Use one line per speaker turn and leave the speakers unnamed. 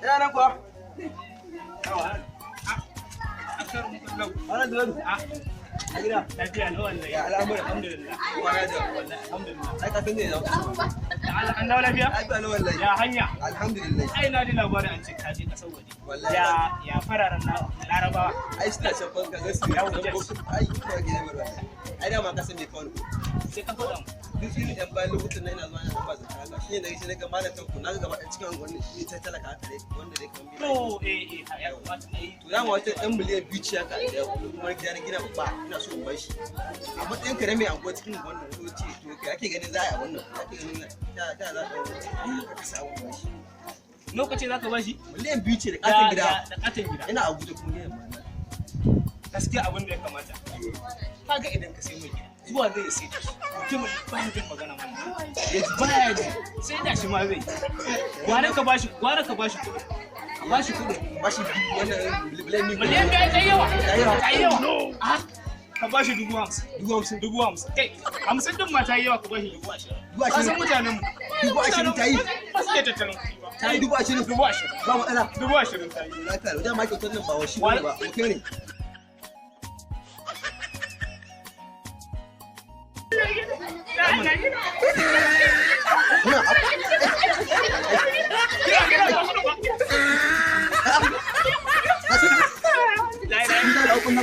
Ina nan kuwa? Ana da wani. A gida.
Lafiya lau wallahi.
Ya al'amura.
Alhamdulillah.
Kwana da.
Alhamdulillah.
Ai ka san ne na.
Allah an dawo lafiya?
Ai ba wallahi.
Ya hanya.
Alhamdulillah.
Ai na ji labarin an ce ka je kasar waje.
Wallahi.
Ya ya fararen Larabawa.
Ai suna can fanka gaskiya.
Ya wuce.
Ai kuma gida bar wallahi. Ai dama ka san me kawai.
Sai ka faɗa mu.
Duk irin yan bayan lokutan na ina zuwa ina ba zakka haka. Shi ne na shi na ga malam tanko na ga gaba ɗaya cikin unguwanni shi ta talaka haka dai wanda dai kamar bai.
To eh eh ya kamata ai.
To dama wata ɗan miliyan 2 ce haka da kuma gida na gina babba ina so in bar shi. A matsayin ka na mai anguwa cikin unguwan nan to ce to kai ake ganin za a yi a wannan ake ganin ta ta za ka kasa abun bashi.
Lokaci za ka bashi?
Miliyan 2 ce da katon gida.
Da katon gida.
Ina Abuja kuma gidan ma.
Gaskiya abin da ya kamata. Kaga idan ka sai mai gida zuwa zai sai da shi. Mutumin baya jin magana mana. Ya ji baya ji sai da shi ma zai. Gwara ka bashi kuɗi. Ka bashi kuɗi.
Bashi wannan miliyan 2.
Miliyan 5 ta yi yawa.
Ta yi yawa.
Ta yi yawa. Ah, ka bashi 50,000.
50,000.
50,000. Kai, 50 din ma ta yi yawa, ka bashi 20,000.
20,000.
Ka san mutanen mu.
20,000 ta yi.
Ba su iya tattalin kuɗi ba.
Ta yi 20,000.
20,000.
Ba matsala.
20,000 ta yi.
Lafiya lau dama kyautar nan ba wa shi ne ba. Okay ne. Muna
Lai, lai.
Kun da